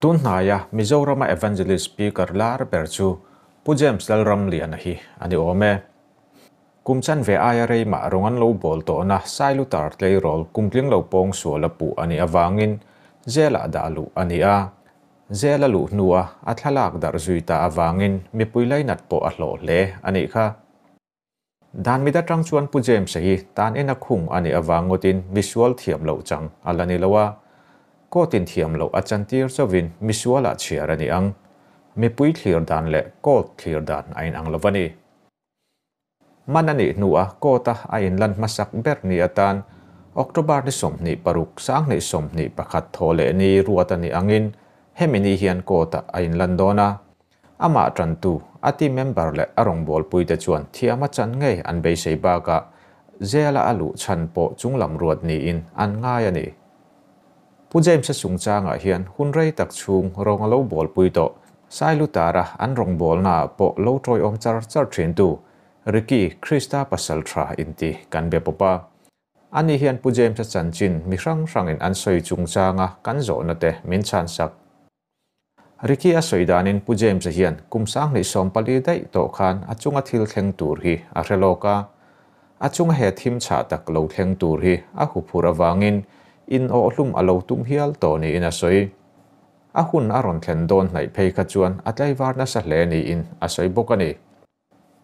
Tun hnaia Mizorama Evangelist Speaker lar ber chu Pu James Lalramliana hi a ni awm e. Kum chanve aia rei mah rawng an lo bawl tawhna Sailutar tleirawl kumtling lo pawng sual a puh a nih avangin Jail-ah dah luh a ni a. Jail a luh hnua a thlalak darh zui ta avangin mipui lainat pawh a hlawh hle a nih kha. Dan mit atang chuan Pu James-a hi tan ina khung a nih avang ngawtin misual thiam loh chang a la ni lo a. Court in thiam loh a chantir chauhin misualah chhiar a ni ang. Mipui thlir dan leh court thlir dan a inang lo va ni. Man a nih hnua court-a a inlan hmasak ber ni atan October ni 26, 2021 thaw leh ni ruat a nih angin hemi ni hian court-ah a inlan dawn a. Amah tantu, a team member leh a rawngbawlpuite chuan thiam a chan ngei an beisei bakah Jail-a a luh chhan pawh chunglam ruat niin an ngai a ni. Pu James-a chungchangah hian hun rei tak chhung rawng a lo bawlpui tawh. Sailutara an rawngbawlnaah pawh lo tawiawm char char thintu Ricky Krista pasal tha inti kan be pawp a. Ani hian Pu James-a chanchin mi hrang hrangin an sawi chungchanga kan zawhna te min chhansak. Ricky a sawi danin Pu James-a hian kum 2014 daih tawh khan a chunga thil thleng tur hi a hre lawk a. A chunga he thim chhah tak lo thleng tur hi a huphurh avangin in awhhlum a lo tum hial tawh niin a sawi. A hun a rawn thlen dawn hnaih phei kha chuan a tlaivar nasa hle niin a sawi bawk a ni.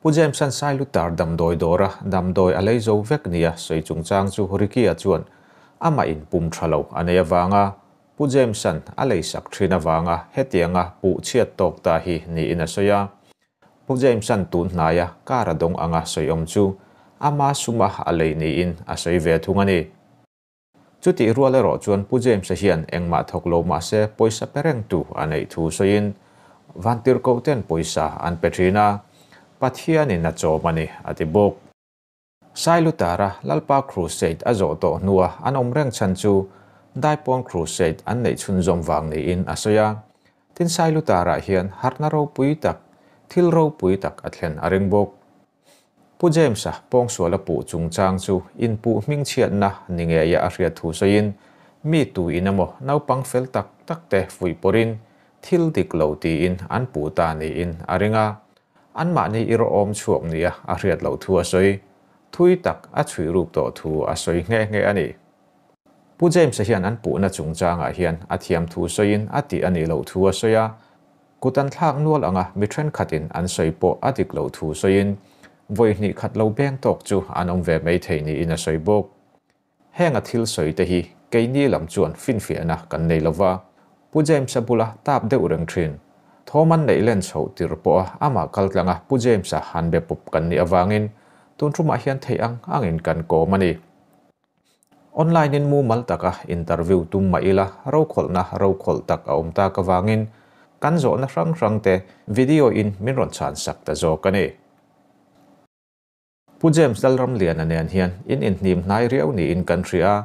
Pu James-a'n Sailutar damdawi dawra damdawi a lei zo vek nia sawi chungchang chu Ricky-a chuan amah in pum tha lo a nei avanga Pu James-a'n a leisak thin avanga hetianga puh chhiat tawk ta hi niin a sawi a. Pu James-a'n tun hnaia car a dawng anga sawi awm chu ama suma a lei niin a sawi ve thung a ni. Chutih rual erawh chuan Pu James-a hian engmah thawk lo mah se pawisa pe rengtu a neih thu sawiin Vantirhkoh ten pawisa an pe thin a, Pathianin a chawm a ni, a ti bawk. Sailutara Lalpa Crusade a zawh tawh hnua an awm reng chhan chu Daipawn Crusade an neih chhunzawm vang niin a sawi a. Tin Sailutarah hian harhna ropui tak, thil ropui tak a thlen a ring bawk. Pu James-a pawngsual a puh chungchang chu inpuh hmingchhiatna ni ngeia a hriat thu sawiin, mi tu in emaw naupang fel tak tak te fuih pawrhin thil dik lo tiin an puh ta niin a ring a, anmahni i rawhawm chhuak nia a hriat loh thu a sawi. Thui tak a chhui ruk tawh thu a sawi nghe nghe a ni. Pu James-a hian an puhna chungchangah hian a thiam thu sawiin a tih a nih loh thu a sawi a, Kut an thlak nual anga mi thenkhatin an sawi pawh a dik loh thu sawiin vawi hnih khat lo beng tawk chu an awm ve mai thei niin a sawi bawk. Heng a thil sawi te hi keini lam chuan finfiahna kan nei lova, Pu James-a bula tap deuh reng thin. Thawm an neih len chhoh tir pawha amah kal tlanga Pu James-a han be pawp kan nih avangin tun tumah hian theih ang angin kan kawm a ni. Online in mumal taka interview tum mah ila rokhawlhna rokhawlh tak a awm tak avangin kan zawhna hrang hrang te video in min rawn chhan sak ta zawk a ni. Pu James Lalramliana nen hian in inhnim hnai riau niin kan hria a,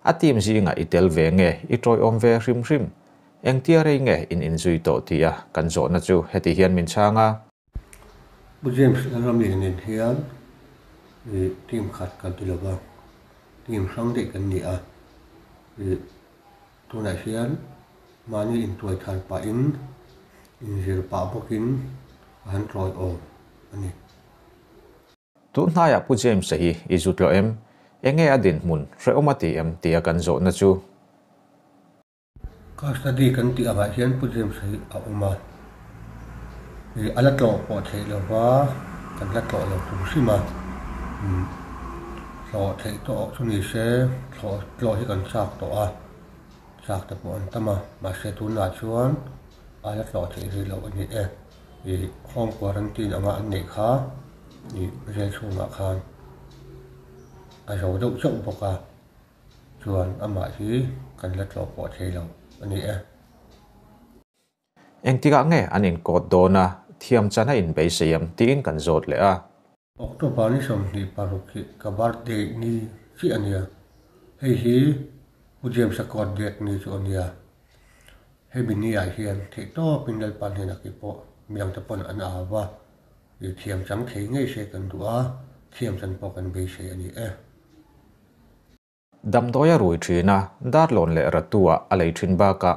a team zingah i tel ve nge i tawiawm ve hrim hrim? Engtia rei nge in inzui tawh tia kan zawhna chu heti hian min chhang a. Pu James Lalramliana nen hian ih team khat kan ti lova, team hrang daih kan ni a, ih tunah hian mahni intuai thar pahin inzir pah bawkin a han tawiawm a ni. Tun hnaiah Pu James-a hi i zut lo em? Enge a dinhmun hrehawm a ti em tia kan zawhna chu. Custody kan tih angah hian Pu James hi a awm a, ih a la tlawh pawh theih lova kan la tlawh lo tum hrim a, umm tlawh theih tawh chu ni se thlawh tlawh hi kan chak tawh a, chak te pawh an tam a, mahse tunah chuan a la tlawh theih rih loh a ni e, ih home quarantine anga an neih kha ih jail chhungah khan a zo deuh chauh bawk a. Chuan amah hi kan la tlawh pawh thei lo a ni e. Engtikah nge an inkawt dawn a, thiam chan a inbeisei em tiin kan zawt leh a. October ni 26 hi ka birthday ni chiah a nia. Hei hi Pu James-a court date ni chu a nia. Hemi ni ah hian theihtawpin Lalpa hnenah kei pawh midangte pawn an au va, i thiam chang thei ngei se kan duh a, thiam chan pawh kan beisei a ni e. Damdawi a rui thin a, Darlawn leh Ratu-ah a lei thin bakah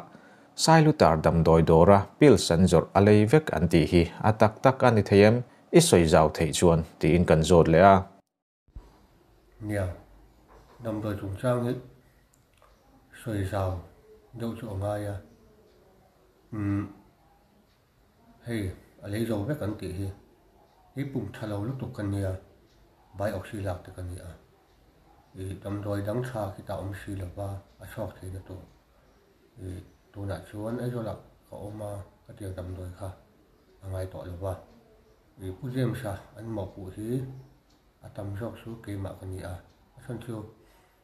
Sailutar damdawi dawra pills an zawrh a lei vek an tih hi a tak tak a ni thei em? I sawi zau theih chuan tiin kan zawt leh a. Nia, damdawi chungchang hi sawi zau deuh chu a ngai a. Umm, hei a lei zo vek an tih hi. Hi pum tha lo lutuk ka nia, biopsy lak te ka ni a. Ih damdawi dang tha khi ta awm si lova a chhuak thei na tur. Ih tunah chuan Aizawlah ka awm a, ka tiang damdawi kha a ngai tawh lova. Ih Pu James-a an mawhpuh hi a tam zawk chu keimah ka ni a, a chhan chu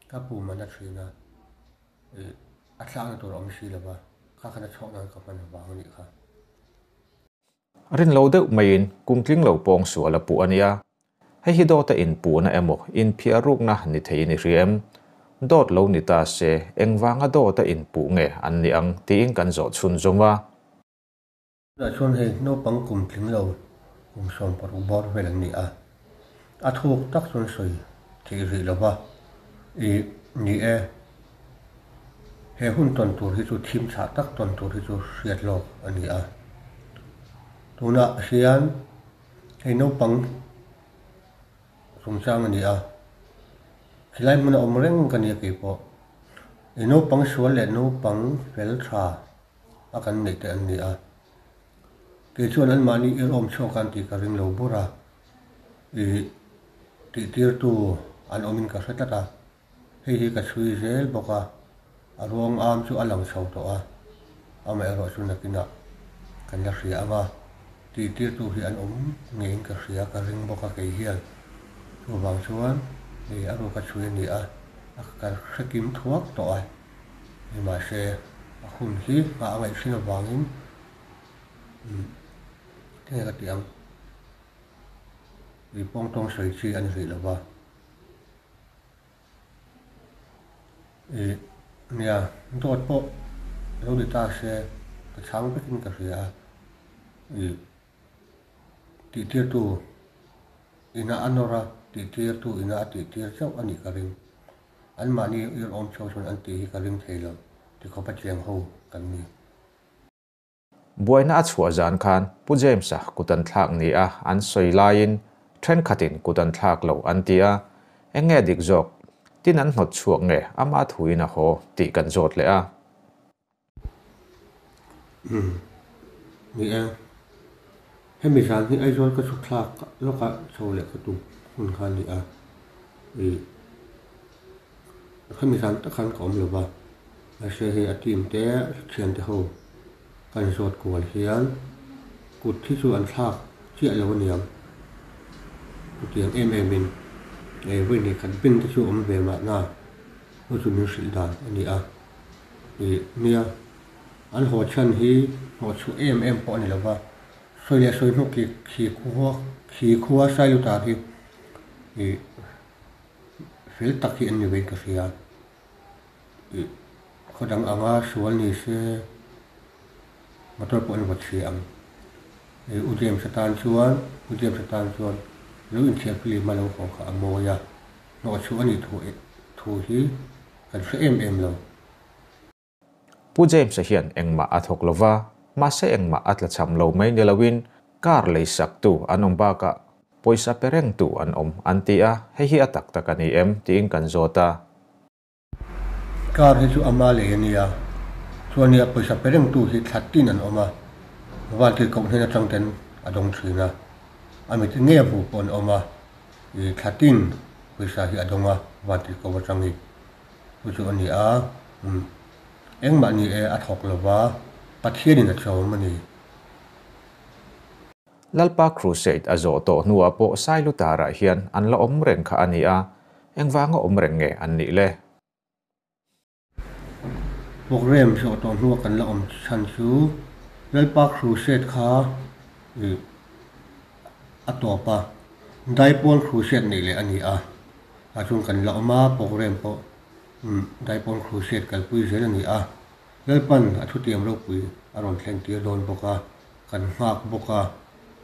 ka pum a na thin a, ih a thlakna tur a awm si lova, kha khan a chhuak nan ka hman vang a nih kha. Rin lo deuh maiin kum tling lo pawng sual a puh a nia. Hei hi dawta inpuhna emaw inphiar rukna ni theiin i hria em? Dawt lo ni ta se, engvanga dawta inpuh nge an nih ang tiin kan zawh chhun zawm a. Tunah chuan hei naupang kum tling lo kum 16 bawr vel an ni a, a thuk tak chuan sawi theih rih lo va, ih ni e, he hun tawn tur hi chu thim chhah tak tawn tur hi chu hriat lawk a ni a. Tunah hian hei naupang chungchang a ni a, helai hmuna awm reng ka nia keipawh, ih naupang sual leh naupang fel tha a kan neih te an ni a. Kei chuan anmahni irawm chhuak an tih ka ring lo bur a, ih tihtirtu an awmin ka hre tlat a, hei hi ka chhui zel bawk a, a ruang am chu a lang chho tawh a, amaherawh chu nakinah kan la hria ang a, tihtirtu hi an awm ngeiin ka hria ka ring bawk a kei hian, chuvang chuan hei a ruka chhui a ni a, a ka hre kim thuak tawh a. Nimahse, a hun hi nghah a ngaih thin avangin tinge ka tih ang? Ui pawngtawng sawi chi a ni rih lo va. Ih, nia, dawt pawh lo ni ta se ka chhang vekin ka hria a. Ih, tihtirtu ina a nawr a, tihtirtu ina a tihtir chauh a nih ka ring. Anmahni ir awm chho chuan an tih hi ka ring thei lo ti khawp a chiang ho kan ni. Buaina a chhuah zan khan Pu James-a kut an thlak ni a an sawi laiin thenkhatin kut an thlak lo an ti a, eng nge dik zawk? Tin an hnawt chhuak nge ama thuin a haw tih kan zawt leh a. Umm. Ni e. Hemi zan hi Aizawl ka chhuk thlak lawkah chho leh ka tum hun kha a ni a. Ih. Hemi zan tak khan ka awm lo va. Mahse hei a team te thiante ho kan zawt kual hian kut hi chu an thlak chiah lo aniang. Chutiang em em in ei vawi hnih khat bin te chu awm ve mahna chu chu min hrilh dan a ni a. Ih nia, an haw chhan hi hnawh chhuah em em pawh a ni lo va, sawi leh sawi hnuk khi khi khua khi khua Sailutar hi ih fel tak hi an ni vein ka hria. Ih khaw dang anga sual ni se motor pawh an vawt si ang. Ih U James atan chuan U James atan chuan lo inthiar film a lo haw kha a mawi a, hnawh chhuah a nih thu thu hi Kan hre em em lo. Pu James-a hian engmah a thawk lo va, mahse engmah a tlachham lo mai ni loin car leisaktu an awm bakah pawisa pe rengtu an awm an ti a, hei hi a tak tak a ni em tiin kan zawt a. Car hi chu ama lei a nia, chuan nia pawisa pe rengtu hi thla tin an awm a, Valtir koh hnen atang ten a dawng thin a, a mit ngei a hmuh pawh an awm a, I thla tin pawisa hi a dawng a, vantir ko atang i chu chu a ni a, umm engmah ni e a thawk lo va, Pathianin a chawm a ni. Lalpa Crusade a zawh tawh hnuah pawh Sailutarah hian an la awm reng kha a ni a, engvanga awm reng nge an nih le? Programme zawh tawh hnua kan la awm chhan chu Lalpa Crusade kha ih a tawp a, Daipawn Crusade neih leh a ni a, tah chuan kan la awm a, programme pawh umm Daipawn Crusade kalpui zel a ni a, Lalpan a thutiam ropui a rawn thleng tir dawn bawk a, kan nghak bawk a,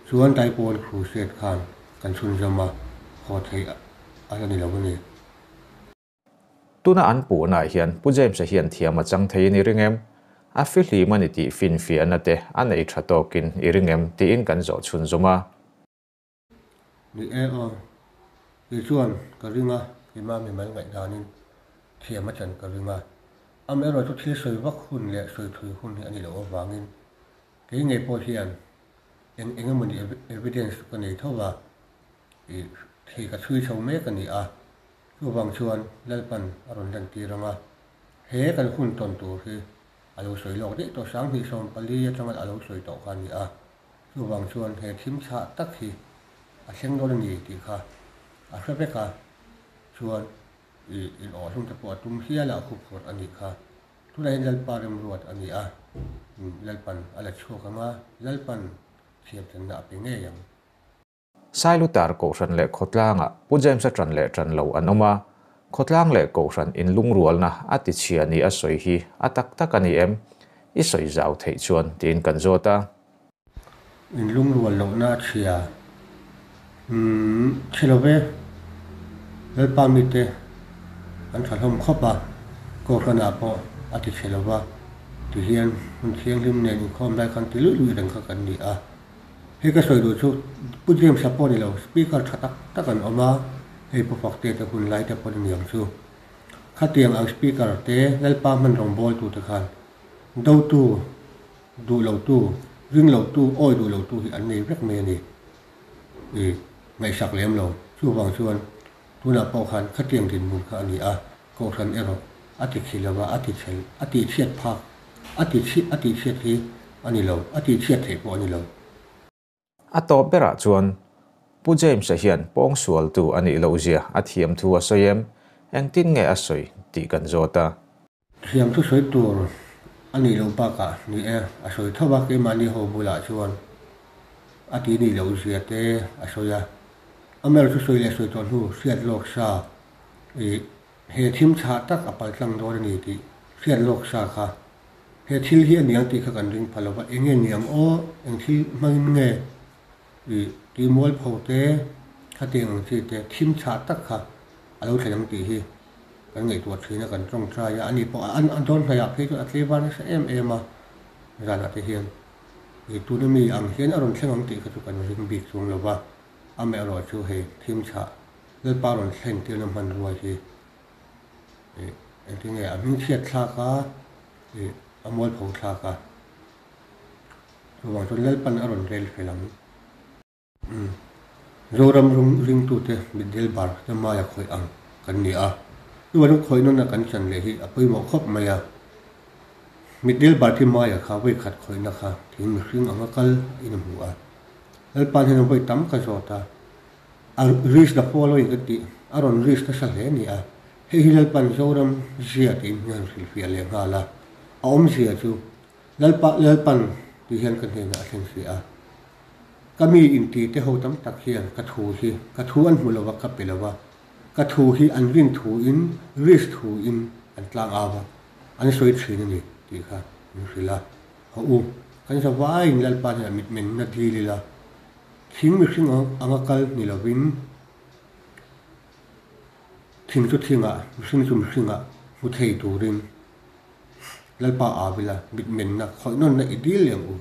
chuan Daipawn Crusade khan kan chhunzawm a, haw theih a la ni lo a ni. Tuna an puhnah hian Pu James-a hian thiam a chang thei a ni ring em? A fihlim a ni tih finfiahna te a nei tha tawkin i ring em tiin kan zawh chhunzawm a. Ni e aw, kei chuan ka ring a, keimah mimal ngaihdanin thiam a chan ka ring a. Amaherawh chu thil sawi vak hun leh sawi thui hun hi a ni loh avangin kei ngei pawh hian eng eng emawni evidence chu ka nei tho va, ih thei ka chhui chho mek a ni a. Chuvang chuan Lalpan a rawn lantir ang a, he kan hun tawn tur hi a lo sawi lawk daih tawh 2014 atanga a lo sawi tawh kha a ni a. Chuvang chuan he thim chhah tak hi a thleng dawn a ni tih kha a hre vek a, chuan i inawhhlum te pawh a tum hial a, a khuphurh a nih kha. Tunah hian Lalpa remruat a ni a, Lalpan a la chhuak ang a, Lalpan thiamthenna a pe ngei ang. Sailutar Kohhran leh Khawtlangah Pu James-a ṭan leh ṭan lo an awm a, Khawtlang leh Kohhran inlungrualna a tichhia ni a sawi hi a tak tak a ni em? I sawi zau theih chuan tiin kan zawt a. Inlungrual lohna a chhia. Umm, chhe lo ve. Lalpa mite an ṭha hlawm khawp a, Kohhranah pawh a tichhe lo va, tihian hmun thianghlim nen inkhawm lai khan ti luih luih reng kha kan ni a. Hei ka sawi duh chu Pu James-a pawh ni lo, Speaker tha tak tak an awm a, hei Pu Fakte te hun lai te pawh ni ang chu. Khatiang ang Speaker te Lalpa hman rawngbawltu te khan dotu, duh lotu, ring lotu, awi duh lotu hi an nei vek mai a ni. I ngaihsak lem lo. Chuvang chuan tunah pawh khan khatiang dinhmun kha a ni a, Kohhran erawh a ti khi lo a, a ti chhel, a tihchhiat phak, a ti chhi, a tihchhiat hi a ni lo, a tihchhiat theih pawh a ni lo. A tawp berah chuan Pu James-a hian pawngsualtu a nih loh zia a thiam thu a sawi em? Engtin nge a sawi tih kan zawt a. Thiam thu sawi tur a nih loh bakah ni e, a sawi tho a, keimahni ho bulah chuan a ti nih loh zia te a sawi a. Amaherawhchu chu sawi leh sawi tawh hnu hriat lawk sa Ih, he thim chhah tak a paltlang dawn a ni tih hriat lawk sa kha. He thil hi a niang tih kha kan ring pha lo va, eng nge niang aw, eng thil hmangin nge ih tih mualpho te, khatiang ang chi te, thim chhah tak kha a lo thlen ang tih hi kan ngaihtuah thin a, kan tawngtai a, ani pawh a dawn hnaihah phei chuan a tleivar nasa em em a, zanah te hian ih tuna mi ang hian a rawn thleng ang tih kha chu kan ring bik chuang lo va, amaherawh chu hei thim chhah Lalpa rawn thlen tirna hmanrua hi ih engtin nge a hmingchhiat thlak a, ih a mualpho thlak a. Chuvang chuan Lalpan a rawn rel fel ang. Umm Zoram ringtute mitdel bar te maia khawih ang kan ni a. Chuvang chuan khawih nawnna kan chan leh hi a pawimawh khawp mai a. Mitdel bar te maia kha vawikhat khawihna kha thing mihring anga kal in a hmu a. Lalpan hian vawi tam ka zawt a. A reach the following kan tih a rawn reach nasa hle a ni a, hei hi Lalpan Zoram zia tiin hian hrilhfiah leh nghal a, a awmzia chu Lalpa Lalpan tih hian ka hnenah a thlen si a, ka mi inti te ho tam tak hian ka thu hi ka thu an hmu lova ka pe lova, ka thu hi an rin thu in reach thu in an tlang au a, an sawi thin a ni tih kha min hrilh a, haw u kan zavaiin Lalpa hnenah mitmenna dil ila. Thing mihring anga kal ni lovin thing chu thingah, mihring chu mihringah hmu thei turin Lalpa Avila mitmenna khawihnawnna i dil leh ang u.